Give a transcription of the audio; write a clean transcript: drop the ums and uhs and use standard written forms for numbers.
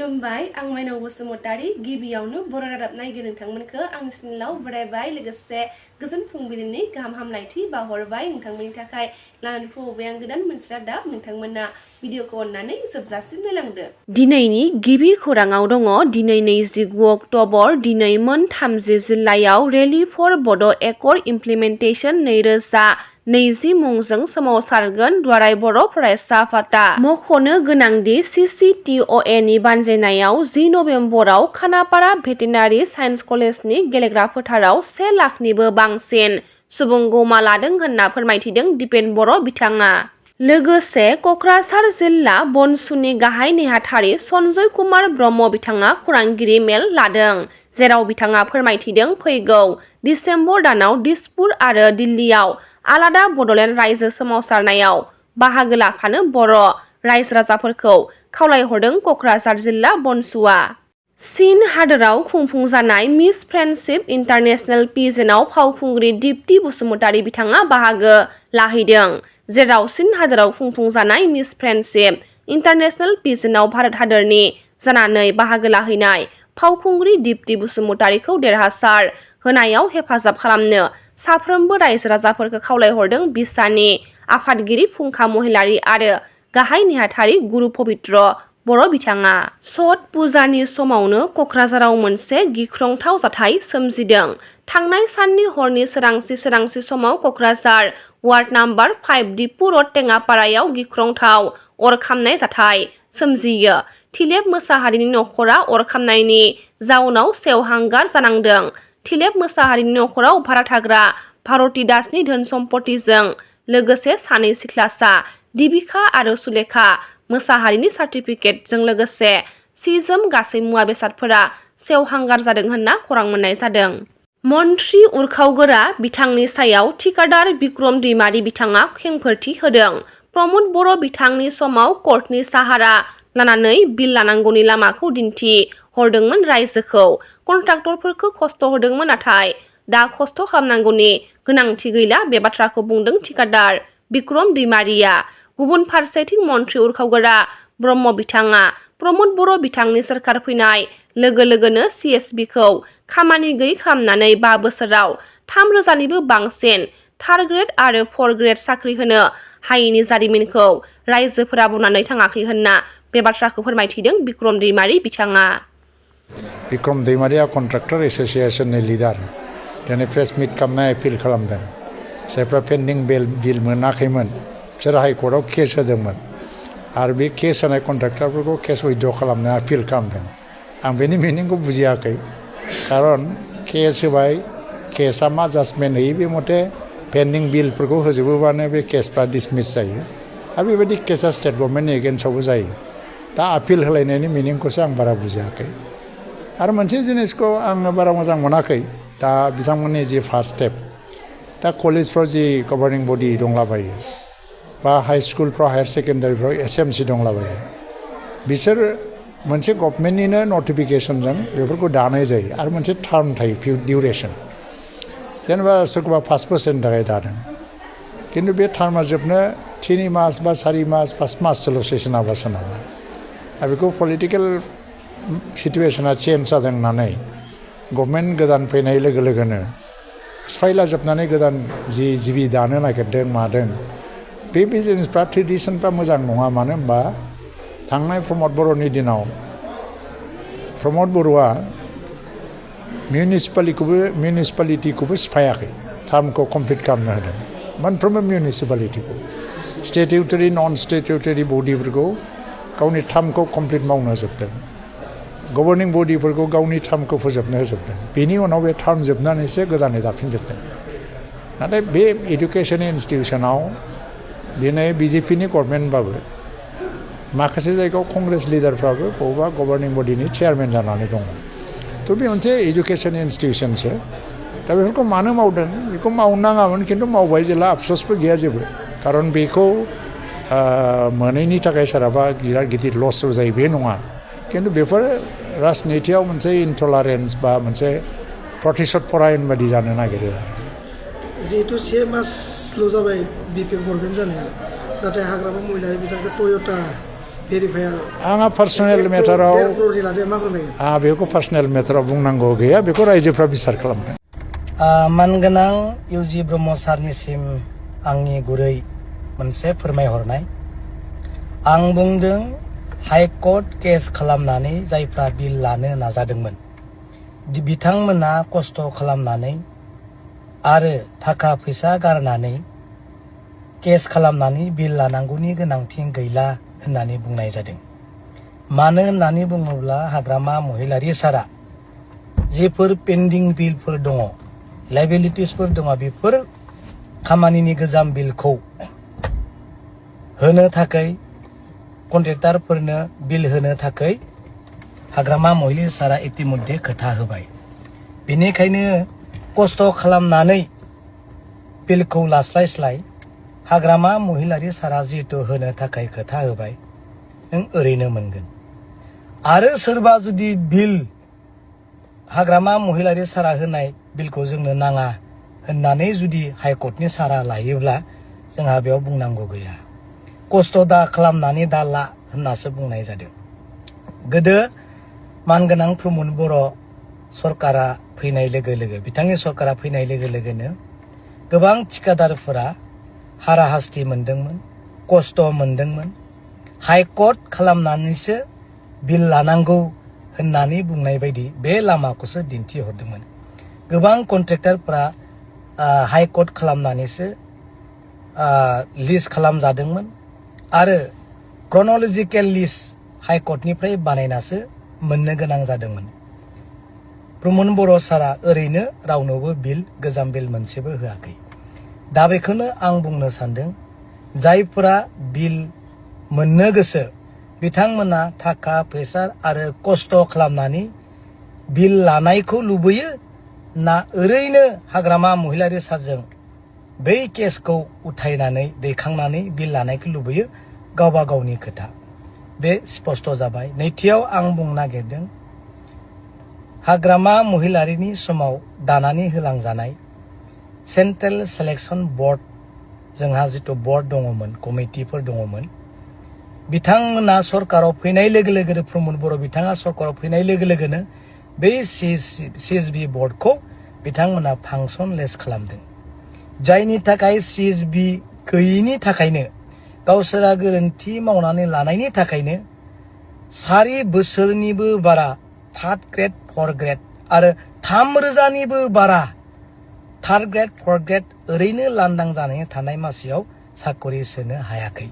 खुलुमबाय आं माइनाव बसुमतारी गिबियावनो बर' रादाब नायगिरि नोंथांमोनखौ आंनि चेनेलाव बरायबाय लोगोसे गोजोन फुंबिलिनि गाहाम हामलायथि बावहरबाय नोंथांमोननि थाखाय लानानै फैबाय आं गोदान मोनसे रादाब नोंथांमोना भिडिअखौ अननानै जोबजासिम नायलांदो। दिनैनि गिबि खौराङाव दङ दिनै 29 अक्ट'बर दिनै मोन 30 जिल्लायाव रेली फर बड' एकर्ड इमप्लिमेन्टेसन 2020 मुंजों सोमावसारगोन दुलाराय बर' फरायसा आफादा। मख'नो गोनांदि CCTOA बानजायनायाव 10 नबेम्बराव खानापारा भेटेनारि साइन्स कलेजनि गेलेग्रा फोथाराव 1 लाखनिबो बांसिन सुबुं गमा लादों होनना फोरमायथिदों दिपेन बर' बिथाङा। लोगोसे क'क्राझार जिल्ला बनसुनि गाहाय नेहाथारि सन्जय कुमार ब्रह्म बिथाङा खौरांगिरि मेल लादों, जेराव बिथाङा फोरमायथिदों फैगौ दिसेम्बर दानाव दिसपुर आरो दिल्लीयाव आलादा बड'लेण्ड रायजो सोमावसारनायाव बाहागो लाफानो बर' रायजो राजाफोरखौ खावलायहरदों क'क्राझार जिल्ला बनसुआ। चीन हादोराव खुंफुंजानाय मिस फ्रेन्डशिप इन्टारनेशनेल पेजेन्टआव फावखुंग्रि दीप्ति बसुमतारी बिथाङा बाहागो लाहैदों, जेराव चीन हादोराव खुंफुंजानाय मिस फ्रेन्डशिप इन्टारनेशनेल पेजेन्टआव भारत हादोरनि जानानै बाहागो लाहैनाय फावखुंग्रि दीप्ति बसुमतारीखौ देरहासार होनायाव हेफाजाब खालामनो साफ्रोमबो रायजो राजाफोरखौ खावलायहरदों बिसानि आफादगिरि फुंखा महिलारी आरो गाहाय नेहाथारि गुरु पबित्र बर' बिथाङा। छठ पुजानि समावनो क'क्राझाराव मोनसे गिख्रंथाव जाथाय सोमजिदों। थांनाय साननि हरनि सोरांसि समाव क'क्राझार वार्ड नाम्बार 5 दिपु रड टेङापारायाव गिख्रंथाव अर खामनाय जाथाय सोमजियो। थिलेब मोसाहारिनि नखरा अर खामनायनि जाउनाव सेवहांगार जानांदों। थिलेब मोसाहारिनि नखराव भारा थाग्रा भारती दासनि धोन सम्पतिजों लोगोसे सानै सिख्लासा दिबिका आरो सुलेखा मोसाहारिनि सार्टिफिकेटजों लोगोसे सि-जोम गासै मुवा बेसादफोरा सेवहांगार जादों होनना खौरां मोननाय जादों। मन्त्रि उरखावगोरा बिथांनि सायाव थिकादार बिक्रम दैमारी बिथाङा खेंफोरथि होदों। प्रमद बर' बिथांनि समाव कर्टनि साहारा लानानै बिल लानांगौनि लामाखौ दिन्थि हरदोंमोन रायजोखौ। कन्ट्राक्टरफोरखौ खस्थ' होदोंमोन, नाथाय दा खस्थ' खालामनांगौनि गोनांथि गैला बे बाथ्राखौ बुंदों थिकादार बिक्रम दैमारीया। गुबुन फारसेथिं मन्त्रि उरखावगोरा ब्रह्म बिथाङा प्रमद बर' बिथांनि सोरखार फैनाय लोगो लोगोनो CSBखौ खामानि गैयै खालामनानै 5 बोसोराव 3,000निबो बांसिन थार्ड ग्रेड आरो 4th ग्रेड साख्रि होनो हायैनि जारिमिनखौ रायजोफोरा बावनानै थाङाखै होनना बे बाथ्राखौ फोरमायथिदों बिक्रम दैमारी बिथाङा। बिक्रम दैमारीया कन्ट्राक्टर एस'सिएशननि लिडार दिनै प्रेस मिट खालामनाय एपिल खालामदों। जायफ्रा पेन्डिं बिल मोनाखैमोन बिसोर हाइकर्टआव केस होदोंमोन आरो बे केस होनाय कन्ट्राक्टरफोरखौ केस उइथड्र खालामनो आपिल खालामदों। आं बेनि मिनिंखौ बुजियाखै, खारन केस होबाय, केसआ मा जाजमेन्ट होयो बे मथे पेन्डिं बिलफोरखौ होजोबोबानो बे केसफ्रा डिसमिस जायो आरो बेबायदि केसआ स्टेट गभर्नमेन्टनि एगेन्स्टआवबो जायो। दा आपिल होलायनायनि मिनिंखौसो आं बारा बुजियाखै। आरो मोनसे जिनिसखौ आङो बारा मोजां मोनाखै, दा बिथांमोननि जि फार्स्ट स्टेप, दा कलेजफ्राव जि गभार्निं बडि दंलाबायो बा हाई स्कुलफ्राव हायार सेकेन्डारिफ्राव SMC दंलाबायो, बिसोर मोनसे गभर्नमेन्टनिनो नटिफिकेसनजों बेफोरखौ दानाय जायो आरो मोनसे टार्म थायो डिउरेसन। जेनेबा सोरखौबा 5 बोसोरनि थाखाय दादों, खिन्थु बे टार्मा जोबनो 3 मास बा 4 मास 5 माससोल'सै सोरनाबा सोरनाबा। आरो बेखौ पलिटिकेल सिटुवेसना चेन्ज जादों होननानै गभर्नमेन्ट गोदान फैनाय लोगो लोगोनो सिफायला जोबनानै गोदान जि जिबि दानो नागिरदों मादों, बे जिनिसफ्रा ट्रेडिसनफ्रा मोजां नङा। मानो होनबा थांनाय प्रमद बर'नि दिनाव प्रमद बर'आ मिउनिसिपालिटिखौबो सिफायाखै, टार्मखौ कमप्लिट खालामनो होदों मोनफ्रोमबो मिउनिसिपालिटिखौ। स्टेटिउटरि नन स्टेटिउटरि बडिफोरखौ गावनि टार्मखौ कमप्लिट मावनो होजोबदों, गभर्निं बडिफोरखौ गावनि टार्मखौ फोजोबनो होजोबदों। बेनि उनाव बे टार्म जोबनानैसो गोदानै दाफिनजोबदों। नाथाय बे इडुकेसन इन्स्टिटिउसनाव दिनै BJPनि गभर्नमेन्टबाबो माखासे जायगायाव कंग्रेस लिडारफ्राबो बबेबा गभर्निं बडिनि चेयारमेन जानानै दङ। थ' बे मोनसे इडुकेसन इन्स्टिटिउसनसो। दा बेफोरखौ मानो मावदों, बेखौ मावनो नाङामोन, खिन्थु मावबाय जेला आफस'सबो गैया जेबो। खारन बेखौ मोनैनि थाखाय सोरहाबा बिराद गिदिर लसबो जायो बे नङा, खिन्थु बेफोर राजनितियाव मोनसे इनटलारेन्स बा मोनसे प्रतिशत परायन बादि जानो नागिरो। जिहेतु 1 मासल' जाबाय BP गभर्नमेन्ट जानाया, नाथाय हाग्रामा महिलारि बिथांखौ टयटा भेरिफायार आंहा पार्सनेल मेटाराव 1.5 crore लादो मा फोरमायगोन आंहा बेखौ पार्सनेल मेटाराव बुंनांगौ गैया बेखौ रायजोफ्रा बिसार खालामदों मानगोनां इउजि ब्रह्म सारनिसिम आंनि गुरै मोनसे फोरमायहरनाय आं बुंदों हाइकर्ट केस खालामनानै जायफ्रा बिल लानो नाजादोंमोन बिथांमोना खस्थ' खालामनानै आरो थाखा फैसा गारनानै केस खालामनानै बिल लानांगौनि गोनांथि गैला होननानै बुंनाय जादों मानो होननानै बुङोब्ला हाग्रामा महिलारि सारा जेफोर पेन्डिं बिलफोर दङ लाइबिलिटिसफोर दङ बेफोर खामानिनि गोजाम बिलखौ होनो थाखाय कन्ट्रेक्टरफोरनो बिल होनो थाखाय हाग्रामा महिलारि सारा इतिमध्ये खोथा होबाय बेनिखायनो खस्थ' खालामनानै बिलखौ लास्लायस्लाय हाग्रामा महिलारि सारा जिहेतु होनो थाखाय खोथा होबाय नों ओरैनो मोनगोन आरो सोरबा जुदि बिल हाग्रामा महिलारि सारा होनाय बिलखौ जोंनो नाङा होननानै जुदि हाइकर्टनि सारा लायोब्ला जोंहा बेयाव बुंनांगौ गैया खस्थ' दा खालामनानै दा ला होननासो बुंनाय जादों गोदो मानगोनां प्रमद बर' सरकारा फैनाय लोगो लोगो बिथांनि सरकारा फैनाय लोगो लोगोनो गोबां थिकादारफोरा हाराहास्ति मोनदोंमोन खस्थ' मोनदोंमोन हाइकर्ट खालामनानैसो बिल लानांगौ होननानै बुंनाय बायदि बे लामाखौसो दिन्थिहरदोंमोन गोबां कन्ट्रेक्टरफोरा हाइकर्ट खालामनानैसो लिस्ट खालामजादोंमोन आरो क्रन'लजिकेल लिस्ट हाइकर्टनिफ्राय बानायनासो मोननो गोनां जादोंमोन प्रमद बर' सारा ओरैनो रावनोबो बिल गोजाम बिल मोनसेबो होआखै दा बेखौनो आं बुंनो सानदों जायफोरा बिल मोननो गोसो बिथांमोना थाखा फैसा आरो खस्थ' खालामनानै बिल लानायखौ लुबैयो ना ओरैनो हाग्रामा महिलारि सारजों बै केसखौ उथायनानै दैखांनानै बिल लानायखौ लुबैयो गावबा गावनि खोथा बे स्पष्ट जाबाय नैथियाव आं बुंनो नागिरदों हाग्रामा महिलारिनि समाव दानानै होलांजानाय सेन्ट्रेल सिलेक्शन बोर्ड जोंहा जितु बोर्ड दङमोन कमिटिफोर दङमोन बिथांमोना सरकाराव फैनाय लोगो लोगोनो प्रमद बर' बिथाङा सरकाराव फैनाय लोगो लोगोनो बै सिएसबि बोर्डखौ बिथांमोना फांसनलेस खालामदों जायनि थाखाय सिएसबि गैयिनि थाखायनो गावसोरा गोरोन्थि मावनानै लानायनि थाखायनो 4 बोसोरनिबो बारा 3rd ग्रेड 4th ग्रेड आरो 3,000निबो बारा 3rd ग्रेड 4th ग्रेड ओरैनो लांदां जानानै थानाय मासियाव साकरि सोनो हायाखै।